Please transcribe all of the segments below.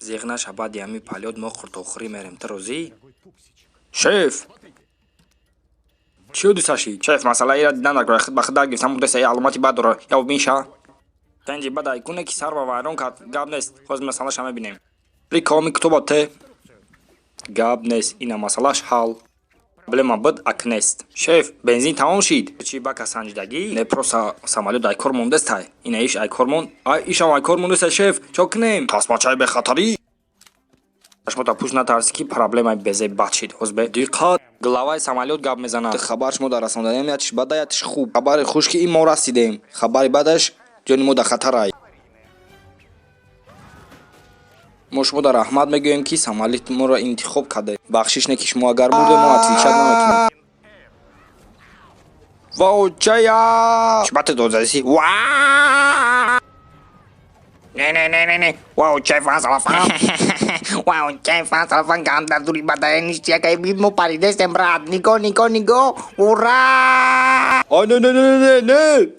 Зиғ наша, баъди ҳами полёт мо қуртохӯрӣ мерем. Ту розӣ? Шеф! Чӣ ҳодиса шид? Шеф, масъала ира дидан дар худ ба худ дар гирифтан бурдеста, я аломати бад дора. Я бинша. Тенҷи бад айкуне ки сар ба вайрон кард. Гап нест. Ҳозир масъалаша мебинем. Прикоми китоба те. Гап нест. Ина масъалаш ҳал. Проблема буд, ак нест. Шеф, бензин тамом шид. Чӣ, бака санҷидагӣ? Не, просто самолёт ай кор мондестай. Ина иш ай кор монд. Ай, ишам ай кор мондестай, шеф. Чо кунем? Тасмачаи бехатарӣ. Шумо пуш натарсӣ, ки проблемаи безеб бад шид. Ҳозир бе диққат, главаи самолёт гап мезанад. Хабар шумо дар расонданиам ятиш бада, ятиш хуб. Хабари хуш, ки ин мо расидем. Хабари бадаш, ҷони мо дар хатарай. Мо шумо дар раҳмат мегӯем, ки самолёт моро интихоб кардед. Бахшиш не, ки шумо агар мурдем, мо отвечать намекунем. Ваочая! Чбаты дозаси? Ва! Не, не, не, не, не. Вау, чай фан салафан. Вау, чай фан салафан ганда дури бадае ништяк ай бит мо паридестем, брат. Нико, нико, нико. Ура! Ай, не, не, не, не, не!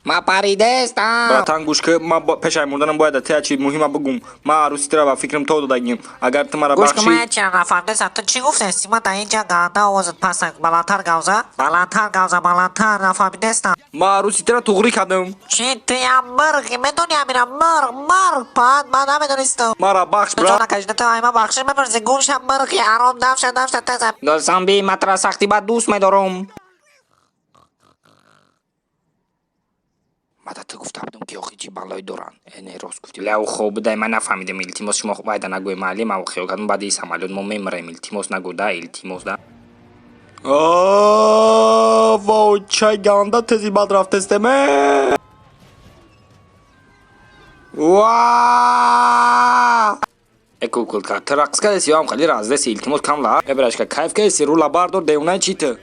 Ма паридестам. Братан, гӯш ки, ман пешай мурданам бояд та чи муҳима бугум. Ман арӯси тира ба фикрам то додагим. Агар ту мара Гӯш кун, бахшӣ. Ман чира нафаҳмидастам. Ту чӣ гуфтести? Ман дар инҷа ганда овозат пасак. Баландтар гавза. Баландтар гавза, баландтар, нафаҳмидастам. Ман арӯси тира туғрӣ кардам. Чӣ, ту ям мурғи, медони ҳамира мурғ, мурғ, пад, ман намедонистам. Мара бахш, Ту ҷон брат. накашида, ту айма бахшиш мепурси, гум ша мурғи ҳаром, давша, давша, таза. Дӯстон, би ман тура сахти бад дӯст медорам. Мада ту гуфта будам, ки охи чӣ балое доранд. Э, не, рост гуфтӣ. Ля, хоб будай, ман нафаҳмидам. Илтимос, шумо вайда нагӯй, маълим, ман хиёл кардам, баъди самолёт мо мемирем. Илтимос, нагӯ да, илтимос да. Вочай ганда тези бад рафтестеме. Ва! Э, куколка, ту рақс кардеси ё ҳам хеле раздеси? Илтимос, кам ла. Э, брашка, кайф кардеси, рула бардор, девонаи чӣ ту?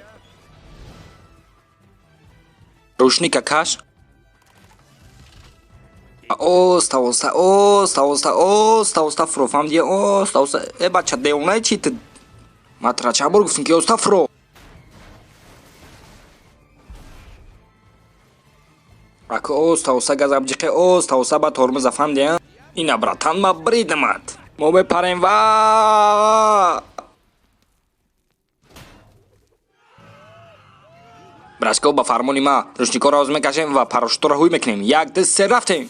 Рушника каш. Оста, оста, оста, оста, оста, оста фуро, фаҳмидӣ? Оста, оста. Э, бача, девонаи чӣ ту? Ман тура чанд бор гуфтам, ки оста фуро. Ака, оста, оста газа биҷиқе, оста, оста ба тормоза, фаҳмидӣ? Ина, братан, ма бридамат. Мо мепарем ва. Брашко, ба фармони ма рушникҳоро оз мекашем ва парашютро ҳуй мекунем. Як, ду, се, рафтем.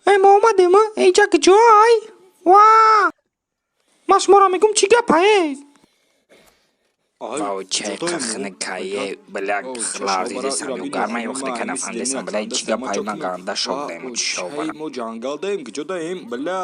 Э, мо омадем, инҷа куҷоай? Ва! Ман шуморо мегӯм, чӣ гапае? Вау, чай қахнакае, бля, ларзидесам ё гарма ё хнака нафаҳмидесам, бля, чӣ гапае, ман ганда шок даем, шок. Мо ҷангал даем, куҷо даем, бля?